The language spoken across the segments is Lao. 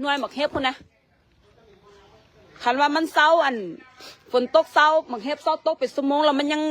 ໜ່ວຍໝາກເຫັບພຸ້ນນະ. ຄັນວ່າມັນເຊົາ ອັນ ຝົນຕົກເຊົາ ໝາກເຫັບເຊົາຕົກເປັນຊົ່ວໂມງແລ້ວ ມັນຍັງ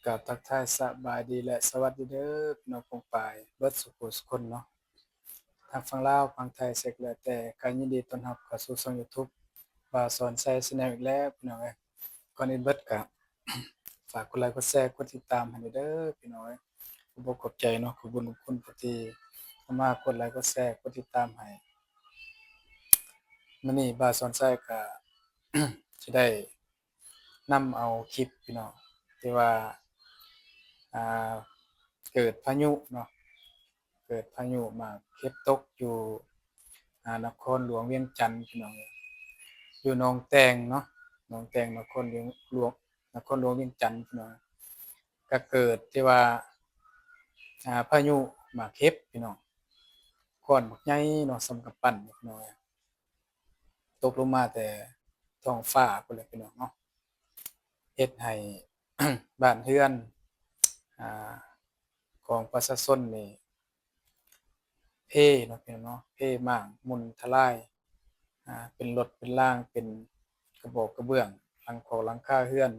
ກາບທັກທາຍສະບາຍດີ ແລະ ສະຫວັດດີເດີ ພີ່ນ້ອງປ້ອງປາຍເບິດສູ່ຜູ້ສູ່ຄົນເນາະ ທັງຝັ່ງລາວ ຝັ່ງໄທ ເຊັກແລ້ວແຕ່ ກະຍິນດີຕ້ອນຮັບເຂົ້າສູ່ຊ່ອງຢູທູບ ບ່າວສອນໄຊ Channel ອີກແລ້ວ ພີ່ນ້ອງເອີຍ. ກ່ອນອື່ນເບິດກະ ຝາກກົດໄລກົດແຊ ກົດຕິດຕາມໃຫ້ແດ່ເດີ ພີ່ນ້ອງເອີຍ. ຂອບອົກຂອບໃຈເນາະ ຂອບບຸນຂອບຄຸນຜູ້ທີ່ເຂົ້າມາກົດໄລກົດແຊ ກົດຕິດຕາມໃຫ້. ມື້ນີ້ບ່າວສອນໄຊກະ ຊິໄດ້ ນຳເອົາຄລິບ ພີ່ນ້ອງ ທີ່ວ່າ ອ່າ ເກີດພາຍຸເນາະ ເກີດພາຍຸໝາກເຫັບຕົກຢູ່ ອ່າ ນະຄອນຫຼວງວຽງຈັນ ພີ່ນ້ອງ ຢູ່ໜອງແຕງເນາະ ໜອງແຕງ ນະຄອນຫຼວງ ຫຼວງ ນະຄອນຫຼວງວຽງຈັນ ພີ່ນ້ອງ. ກະເກີດທີ່ວ່າ ອ່າ ພາຍຸໝາກເຫັບ ພີ່ນ້ອງ ກ້ອນບັກໃຫຍ່ເນາະ ສ່ຳກຳປັ້ນ ພີ່ນ້ອງ. ຕົກລົງມາແຕ່ທ້ອງຟ້າພຸ້ນແຫຼະ ພີ່ນ້ອງເນາະ ເຮັດໃຫ້ ບ້ານເຮືອນ ອ່າ ຂອງປະຊາຊົນນີ້ ເພເນາະ ພີ່ນ້ອງເນາະ ເພໝ້າງໝຸ່ນທະລາຍ ອ່າ ເປັນລົດເປັນລາງ ເປັນກະບອກກະເບື້ອງ ຫຼັງຄອກຫຼັງຄາເຮືອນ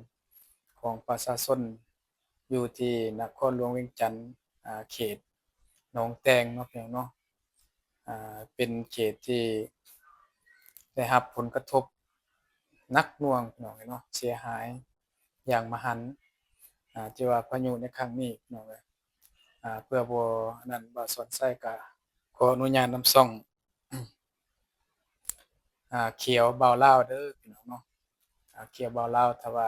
ຂອງປະຊາຊົນ ຢູ່ທີ່ນະຄອນຫຼວງວຽງຈັນ ອ່າ ເຂດໜອງແຕງເນາະ ພີ່ນ້ອງເນາະ ອ່າ ເປັນເຂດທີ່ໄດ້ຮັບຜົນກະທົບໜັກໜ່ວງ ພີ່ນ້ອງເອີຍເນາະ ເສຍຫາຍຢ່າງມະຫັນ ອ່າ ທີ່ວ່າພາຍຸໃນຄັ້ງນີ້ ພີ່ນ້ອງເອີຍ. ອ່າ ເພື່ອບໍ່ອັນນັ້ນ ບ່າວສອນໄຊກະຂໍອະນຸຍາດນຳຊ່ອງ ອ່າ ຂຽວບ່າວລາວເດີ ພີ່ນ້ອງເນາະ ອ່າ ຂຽວບ່າວລາວ. ຖ້າວ່າ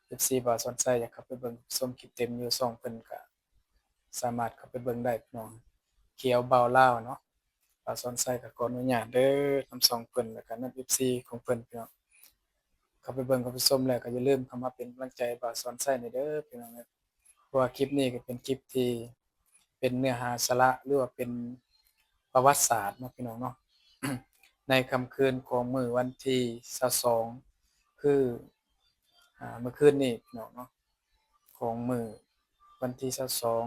ເອັຟຊີ ບ່າວສອນໄຊຢາກເຂົ້າໄປເບິ່ງຊົມຄລິບເຕັມຢູ່ຊ່ອງເພິ່ນ ກະສາມາດເຂົ້າໄປເບິ່ງໄດ້ ພີ່ນ້ອງ ຂຽວບ່າວລາວເນາະ. ບ່າວສອນໄຊກະຂໍອະນຸຍາດເດີ ນຳຊ່ອງເພິ່ນ ແລ້ວກະນຳ ເອັຟຊີ ຂອງເພິ່ນ ພີ່ນ້ອງ ເຂົ້າໄປເບິ່ງເຂົ້າໄປຊົມແລ້ວ ກະຢ່າລືມເຂົ້າມາເປັນກຳລັງໃຈບ່າວສອນໄຊແດ່ເດີ ພີ່ນ້ອງເອີຍ. ເພາະວ່າຄລິບນີ້ກະເປັນຄລິບທີ່ເປັນເນື້ອຫາສາລະ ຫຼືວ່າເປັນປະຫວັດສາດເນາະ ພີ່ນ້ອງເນາະ ໃນຄ່ຳຄືນຂອງມື້ວັນທີຊາວສອງ ຄື ອ່າ ມື້ຄືນນີ້ ພີ່ນ້ອງເນາະ ຂອງມື້ວັນທີຊາວສອງ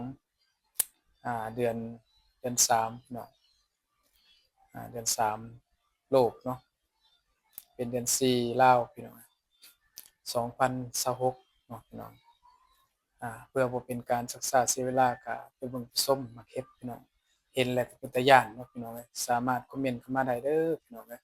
ອ່າ ເດືອນ ເດືອນສາມ ພີ່ນ້ອງ ອ່າ ເດືອນສາມໂລກເນາະ ເປັນເດືອນສີ່ລາວ ພີ່ນ້ອງ ສອງພັນຊາວຫົກເນາະ ພີ່ນ້ອງ. ອ່າ ເພື່ອບໍ່ເປັນການຊັກຊ້າເສຍເວລາ ກະໄປເບິ່ງໄປຊົມໝາກເຫັບ ພີ່ນ້ອງ ເຫັນແລ້ວກະເປັນຕາຢ້ານເນາະ ພີ່ນ້ອງເອີຍ. ສາມາດຄອມເມັນເຂົ້າມາໄດ້ເດີ ພີ່ນ້ອງເອີຍ.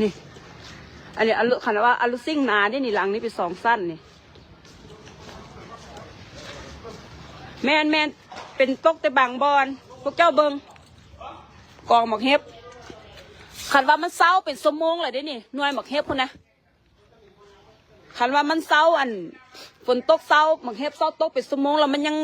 ນີ້ ອັນນີ້ ອັນ ຄັນວ່າອາລຸຊິງໜາເດ້ນີ້ ຫຼັງນີ້ເປັນສອງຊັ້ນນີ້ ແມ່ນໆ ເປັນຕົກແຕ່ບາງບ່ອນ. ພວກເຈົ້າເບິ່ງ ກອງໝາກເຫັບ ຄັນວ່າມັນເຊົາເປັນຊົ່ວໂມງແລ້ວເດ້ນີ້ ໜ່ວຍໝາກເຫັບພຸ້ນນະ. ຄັນວ່າມັນເຊົາ ອັນ ຝົນຕົກເຊົາ ໝາກເຫັບເຊົາຕົກເປັນຊົ່ວໂມງແລ້ວ ມັນຍັງ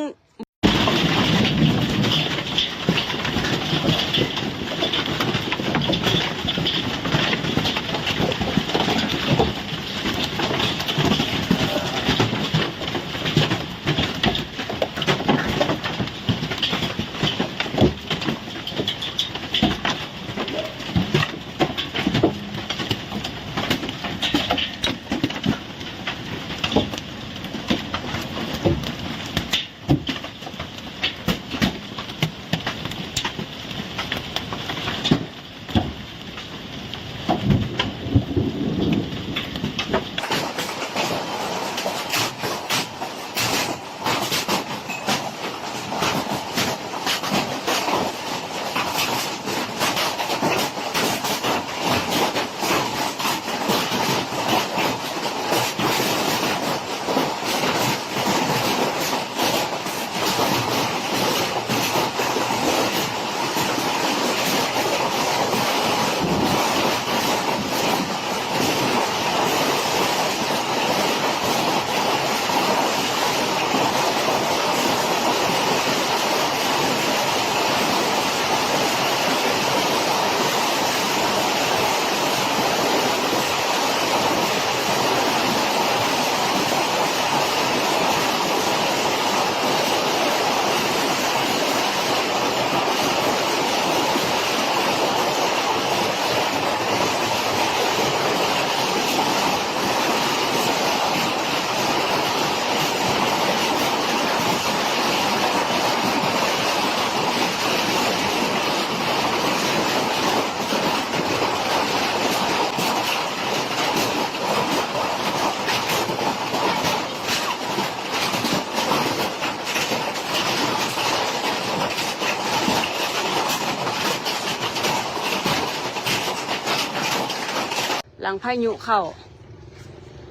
ຫຼັງພາຍຸເຂົ້າ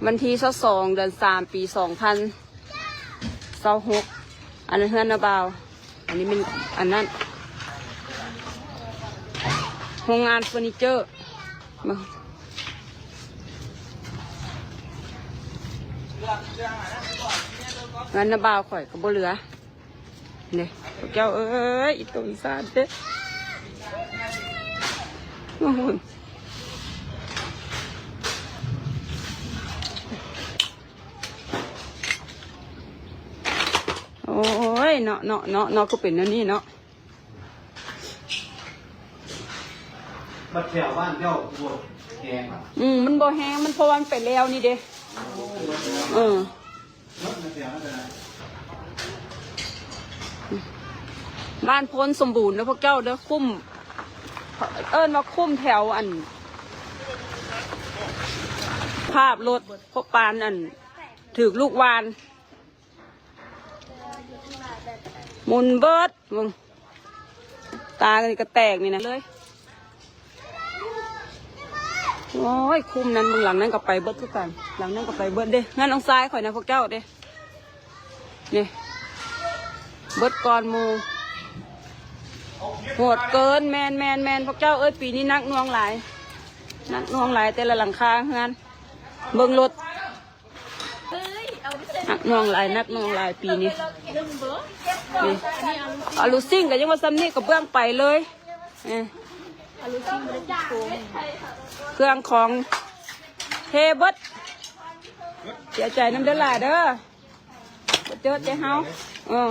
ວັນທີຊາວສອງ ເດືອນສາມ ປີສອງພັນຊາວຫົກ ອັນນັ້ນເຮືອນນ້າບ່າວ ອັນນີ້ແມ່ນອັນນັ້ນ ໂຮງງານເຟີນີເຈີ ເບິ່ງ ເຮືອນນ້າບ່າວຂ້ອຍກໍບໍ່ເຫຼືອ. ນີ້ພວກເຈົ້າເອີຍ ອີ່ຕົນຊາດເດ້ ໂອ້ໂຫ ໂອ້ຍ ເນາະ ເນາະ ເນາະ ເນາະ ຄືເປັນແນວນີ້ເນາະ ບັດແຖວບ້ານເຈົ້າບໍ່ແຮງ ອືມ ມັນບໍ່ແຮງ ມັນ ເພາະວ່າມັນໄປແລ້ວນີ້ເດ້ ເອີ. ບ້ານໂພນສົມບູນເດີພວກເຈົ້າເດີ ຄຸ້ມ ເອີ້ນວ່າຄຸ້ມແຖວອັນ ພາບລົດ ພວກປານອັນ ຖືກລູກຫວ່ານ ໝຸນເບິດ ເບິ່ງ ຕານີ້ກໍແຕກນີ້ນະເລີຍ ໂອ້ຍ ຄຸ້ມນັ້ນ ເບິ່ງຫຼັງນັ້ນກໍໄປເບິດຄືກັນ ຫຼັງນັ້ນກໍໄປເບິດເດ້ ເຮືອນນ້ອງຊາຍຂ້ອຍນະພວກເຈົ້າເດ້ ນີ້ ເບິດກ່ອນໝູ່ ໂຫດເກີນ ແມ່ນໆໆ ພວກເຈົ້າເອີຍ ປີນີ້ໜັກໜ່ວງຫຼາຍ ໜັກໜ່ວງຫຼາຍ ແຕ່ລະຫຼັງຄາເຮືອນ ເບິ່ງລົດ ໜັກໜ່ວງຫຼາຍ ໜັກໜ່ວງຫຼາຍປີນີ້ ນີ້ ອາລູຊິງກໍຍັງວ່າສ່ຳນີ້ ກະເບື້ອງໄປເລີຍ ເອີ ເຄື່ອງຂອງເທເບິດ ເສຍໃຈນຳເດີຫຼ້າເດີ ບໍ່ເຈີແຕ່ເຮົາ ເອີ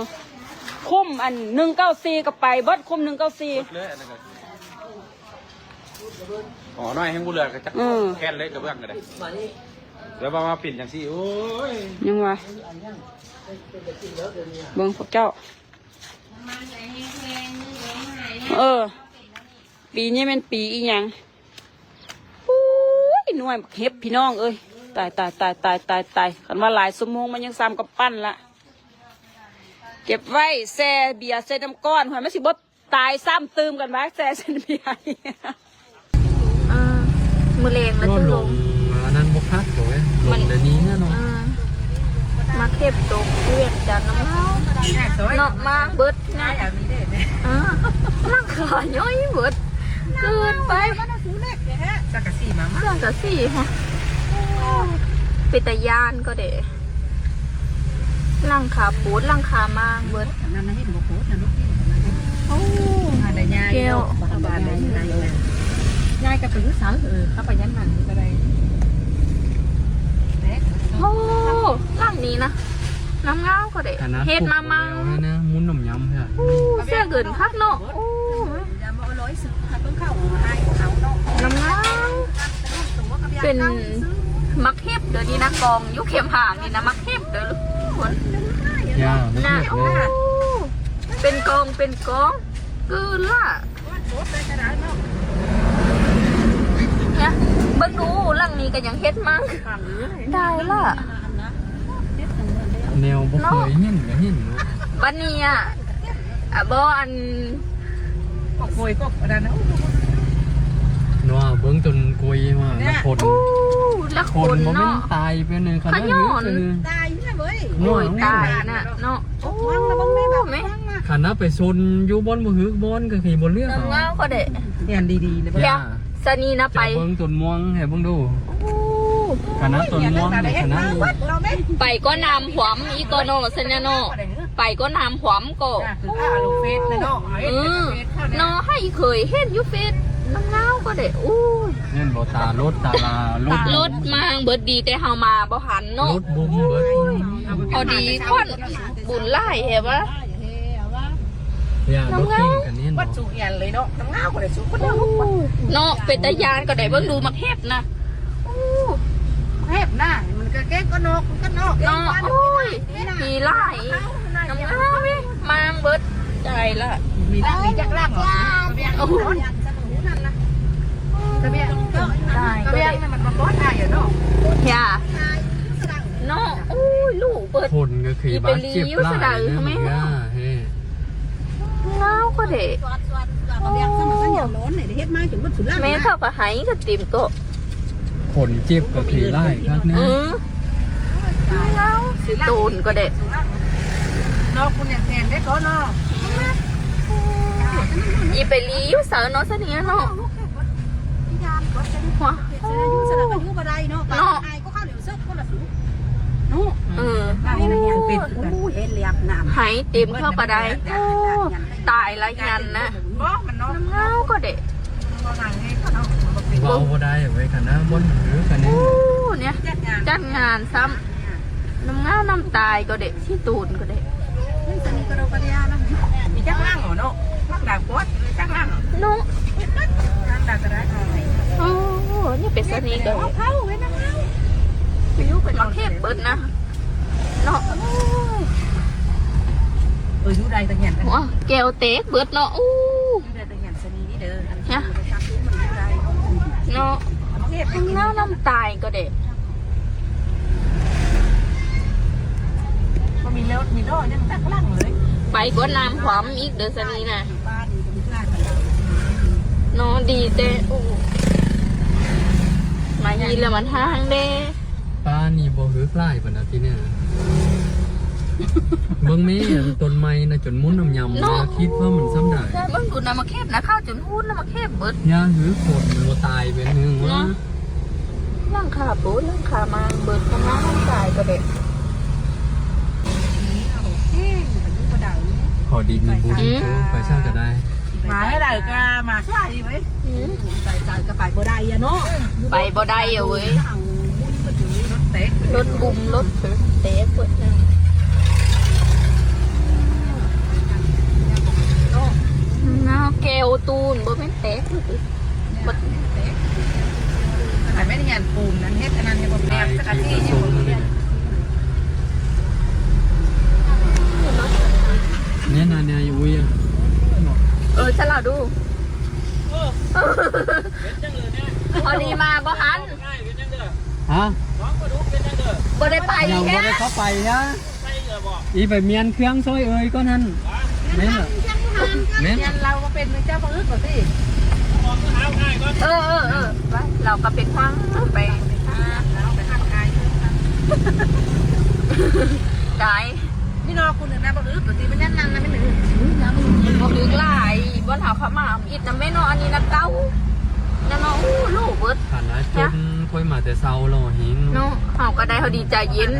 ຄຸ້ມອັນໜຶ່ງເກົ້າສີ່ກໍໄປເບິດ ຄຸ້ມໜຶ່ງເກົ້າສີ່ ອໍ ນ້ອຍແຮງບໍ່ເຫຼືອ ກໍຈັກ ເອີ ແຄນເລີຍກະເບື້ອງກໍໄດ້ ແລ້ວວ່າມາເປັນຈັ່ງຊີ້ ໂອ້ຍ ຍັງວ່າ ເບິ່ງພວກເຈົ້າ ເອີ ປີນີ້ແມ່ນປີອີ່ຫຍັງ ໂອ້ຍ ໜ່ວຍບັກເຫັບພີ່ນ້ອງເອີຍ ຕາຍໆໆໆໆ ຄັນວ່າຫຼາຍຊົ່ວໂມງມັນຍັງສ່ຳກຳປັ້ນລະ ເກັບໄວ້ແຊ່ເບຍໃສ່ນ້ຳກ້ອນ ຫວຍ ມັນຊິບໍ່ ຕາຍຊ້ຳຕື່ມກັນໄວ້ ແຊ່ເສັ້ນເບຍ ເອີ ມື້ແລງລະຈະລົງ ອັນນັ້ນບໍ່ຄັກເລີຍ ລົງແຕ່ນີ້ເນາະ ເອີ ມາເກັບຕົກຢູ່ວຽງຈັນນຳເຮົາເນາະ ມາເບິດ ເອີ ຫຼັງຄາຍ້ອຍເບິດ ເກີນໄປ ສັງກະສີມາ ສັງກະສີ ເປັນຕາຢ້ານກໍເດ້ ຫຼັງຄາປູດ ຫຼັງຄາມ້າງເບິດ ອັນນັ້ນນະ ເຫັນບໍ່ປູດນະລູກ ໂອ້ ແກ້ວ ຍາຍກໍໄປຢູ່ຊັ້ນ ເອີ ເຂົ້າໄປຢ້ານນັ້ນກໍໄດ້ ໂອ້ ຫຼັງນີ້ນະ ງາມໆ ກໍໄດ້ ເຮັດມາໃໝ່ ມຸນນ້ຳຍຳ ໂອ້ ເສຍເງິນຄັກເນາະ ໂອ້ ງາມໆ ເປັນໝາກເຫັບເດີນີ້ນະ ກອງຢູ່ເຂັມຫາງນີ້ນະ ໝາກເຫັບເດີທຸກຄົນ ຢ່າ ໝາກເຫັບເລີຍ ເປັນກອງ ເປັນກອງ ກືນລະ ເບິ່ງດູ ຫຼັງນີ້ກໍຍັງເຮັດມັ້ງ ຕາຍລະ ແນວບໍ່ເຄີຍເຫັນກໍເຫັນຢູ່ ບັດນີ້ອະ ອະ ບໍ່ ອັນ ກໍໂກຍກໍອັນນັ້ນນະ ເນາະ ເບິ່ງຕົ້ນກ້ວຍມາລະຄົນ ໂອ້ ລະຄົນເນາະ ຕາຍເປັນຂະໜາດນີ້ ຕາຍເວີຍ ໂອ້ຍ ຕາຍນະເນາະ ໂອ້ ແມ່ ຄັນເອົາໄປຊົນຢູ່ບ່ອນບໍ່ຖືກບ່ອນກໍຄືບໍ່ເລືອກ ງາມກໍໄດ້ ແມ່ນດີໆ ເບິ່ງ ຊະນີນະໄປ ເບິ່ງຕົ້ນມ່ວງໃຫ້ເບິ່ງດູ ໂອ້ ຂະໜາດຕົ້ນມ່ວງໃນຂະໜາດນີ້ ໄປກໍນ້ຳຖ້ວມອີກກໍເນາະ ຊັ້ນນະເນາະ ໄປກໍນ້ຳຖ້ວມກໍ ເອີ ເນາະ ໃຫ້ເຄີຍເຫັນຢູ່ເຟສ ນ້ຳງາວກໍໄດ້ ໂອ້ຍ ແມ່ນບໍ່ ຕາລົດ ຕາລາ ລົດ ລົດມາເບິດ ດີແຕ່ເຮົາມາບໍ່ທັນເນາະ ລົດບຸ້ມເບິດ ພໍດີຄົນບຸນຫຼາຍແທ້ວະ ເອີ ລົດເກັ່ງກັນນີ້ ວັດສູງຫຍັນເລີຍເນາະ ນ້ຳງາວກໍໄດ້ສູງ ເນາະ ເປັນຕາຢ້ານກໍໄດ້ ເບິ່ງດູໝາກເຫັບນະ ໂອ້ ເຫັບນະ ມັນກໍແກ້ງກໍນອກ ມັນກໍນອກ ເນາະ ໂອ້ຍ ມີຫຼາຍ ນ້ຳງາວເວີຍ ມາງເບິດ ຕາຍລະ ມີຫຼັງນີ້ຈັກຫຼັງເນາະ ໂອ້ຍ ຕາຍ ຕາຍ ຕາຍ ມັນບໍ່ໄດ້ເນາະ ຢ່າ ເນາະ ໂອ້ຍ ລູກເບິດ ຄົນກໍຄືບາດເຈັບຫຼາຍເນາະ ເອີ ງາວກໍເດ້ ແມ່ເຂົາກໍໄຫ້ກັນເຕັມໂຕະ ຄົນເຈັບກໍຄືຫຼາຍຄັກນະ. ເອີ ຄືລາວຊິໂຕນກໍໄດ້ເນາະ. ຄຸນຢາກແພງໄດ້ກໍເນາະ. ອີ່ໄປລີຢູ່ໃສເນາະ ຊະນີ້ເນາະ. ເນາະ ເອີ ໄຫເຕັມເທົ່າກະໄດ້. ໂອ້ ຕາຍລະຍັນນະ. ນ້ຳງາວກໍເດະ. ເວົ້າບໍ່ໄດ້ເວີຍ ຄັນນະ ບົນຄືກັນນີ້. ໂອ້ ເນຍ ຈັດງານຊ້ຳ. ນ້ຳງາວນ້ຳຕາຍກໍເດະ ຊິໂຕນກໍເດະ. ມີຈັກຫຼັງເນາະ ຫຼັງດາກວດ ຈັກຫຼັງເນາະ. ຫຼັງດາກະໄດ້. ໂອ້ ນີ້ເປັນຊະນີ້ກໍ ມາເຂບເບິດນະເນາະ. ເອີ ຢູ່ໄດ້ຕະຫຍັນ ໂອ້ ແກ້ວແຕກເບິດເນາະ. ໂອ້ ຢູ່ໄດ້ຕະຫຍັນຊະນີ້ເດີ ເນາະ. ນ້ຳງາວນ້ຳຕາຍກໍເດະ. ບໍ່ມີເລີດມີດໍຍັງຕັກຫຼັງເລີຍ. ໄປກວດນ້ຳຂວາມອີກເດີຊະນີ້ນະ. ເນາະ ດີແຕ່ ໂອ້ ມາຮີດແລ້ວມັນຫ່າງເດ້. ປານີ້ບໍ່ຮຶກຫຼາຍປານໃດຕິເນຍ. ເບິ່ງແມ່ ອັນຕົ້ນໄມ້ນະ ຈົນໝຸນອຳຍຳ ເນາະ ນະ ຄິດວ່າມັນສ່ຳໃດ. ໃຊ່ ເບິ່ງດູນະ ມາເຂບນະ ເຂົ້າຈົນຫຸ້ນນະ ມາເຂບເບິດ. ຢ່າຮຶກຄົນ ມັນບໍ່ຕາຍເປັນໜຶ່ງວະ. ຫຼັງຄາໂປດ ຫຼັງຄາມາເບິດ ທຳງານຮ່າງກາຍກໍແບບ ຂໍດີມີບຸນ ອືມ ໄປໃສກໍໄດ້. ມາໃຫ້ໄດ້ກໍມາຊ່ວຍເວີຍ. ອືມ ໄປໄສກໍໄປບໍ່ໄດ້ອະເນາະ. ໄປບໍ່ໄດ້ອະເວີຍ. ລົດບຸມ ລົດແຕກເບິດ. ເນາະ ແກ້ວຕູນບໍ່ແມ່ນແຕກ. ບັດ ອັນແມ່ນຫຍັງປູນນັ້ນເຮັດອັນນັ້ນໃຫ້ບໍ່ແນບ ຈັກອາທິດນີ້ບໍ່ເຮັດ. ແນ່ນອນແນ່ຢູ່ ອຸ້ຍ. ເອີ ສະລາວດູ. ພໍດີມາບໍ່ທັນ. ຮະ? ບໍ່ໄດ້ໄປ ຍັງບໍ່ໄດ້ເຂົ້າໄປນະ. ອີໄປມ້ຽນເຄື່ອງຊ່ອຍເອີຍກ່ອນຫັ້ນ. ແມ່ນລະ ແມ່ນ ແມ່ນລະ. ລາວກໍເປັນເຈົ້າບໍ່ອຶດບໍ່ຕິ. ເອີ ເອີ ເອີ ວ່າລາວກໍເປັນຫວັງໄປ ໄດ້. ມີນ້ອງຄົນໜຶ່ງນະ ບັກອຶດ ບັກຕິ ມັນຍັງນັ່ງນະ ມັນອຶດ ບໍ່ອຶດຫຼາຍ. ບ່ອນເຮົາເຂົ້າມາ ອິດນຳແມ່ເນາະ. ອັນນີ້ນະເກົ່ານະເນາະ. ໂອ້ ໂລເບິດ ຖານະຈົນ. ຂ້ອຍມາແຕ່ເຊົ້າລໍແຮງເນາະ. ເຮົາກໍໄດ້ ເຮົາດີໃຈເຢັນ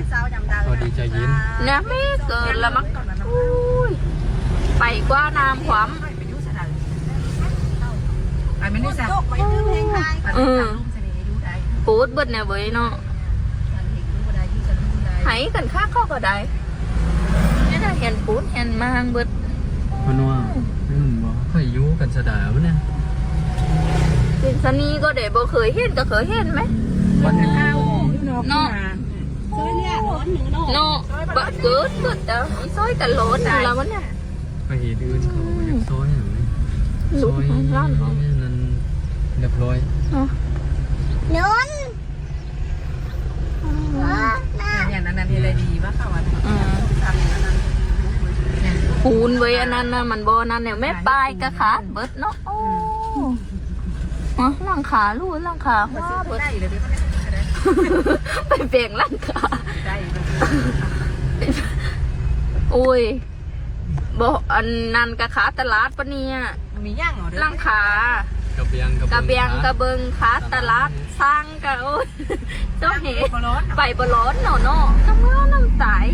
ເຮົາດີໃຈເຢັນນະ. ແມ່ເກີນລະມັກ. ໂອ້ຍ ໄປກວ່ານ້ຳຂວາມ. ໄປແມ່ນນີ້ຊະ. ເອີ ໂປດເບິດແນວເວີຍເນາະ. ໄຫກັນຄັກເຂົາກໍໄດ້. ນີ້ນະ ຮຽນປູນຮຽນມາງເບິດ. ເພິ່ນວ່າ ອືມ ບໍ່ຄ່ອຍຢູ່ກັນສະດາຍເນາະ. ເປັນຊະນີ້ກໍໄດ້ ບໍ່ເຄີຍເຫັນກໍເຄີຍເຫັນແມ. ບັດນີ້ເນາະ ເນາະ ບາດເກີດເບິດແລ້ວ ມີຊ່ອຍກັນຫຼອນລະມັນນະ. ໄປເຮັດອື່ນເຂົາບໍ່ຢາກຊ່ອຍຫຍັງເລີຍ. ລຸດ ຊ່ອຍນັ້ນ ຮຽບຮ້ອຍເນາະ. ອັນນັ້ນ ອັນນັ້ນເຮັດໄດ້ດີວ່າເຂົາວ່າ. ອືມ ປູນເວີຍ ອັນນັ້ນນະ ມັນບໍ່ນັ້ນແນວ. ແມ່ ປາຍກະຂາດເບິດເນາະ. ໂອ້ ອືມ ຫຼັງຄາ ລູ ຫຼັງຄາ ຫົວເບິດ. ໄປແປງຫຼັງຄາ. ໂອ້ຍ ບໍ່ ອັນນັ້ນກະຂາດຕະຫຼາດປານນີ້ອະ. ມີຫຍັງເອົາເດີ ຫຼັງຄາ ກະບຽງ ກະເບື້ອງ ກະເບື້ອງຂາດຕະຫຼາດ. ຊ່າງກະ ໂອ້ຍ ເຈົ້າເຮັດ ໄປບໍ່ລອດເນາະ ເນາະ. ນ້ຳງາວນ້ຳຕາຍ.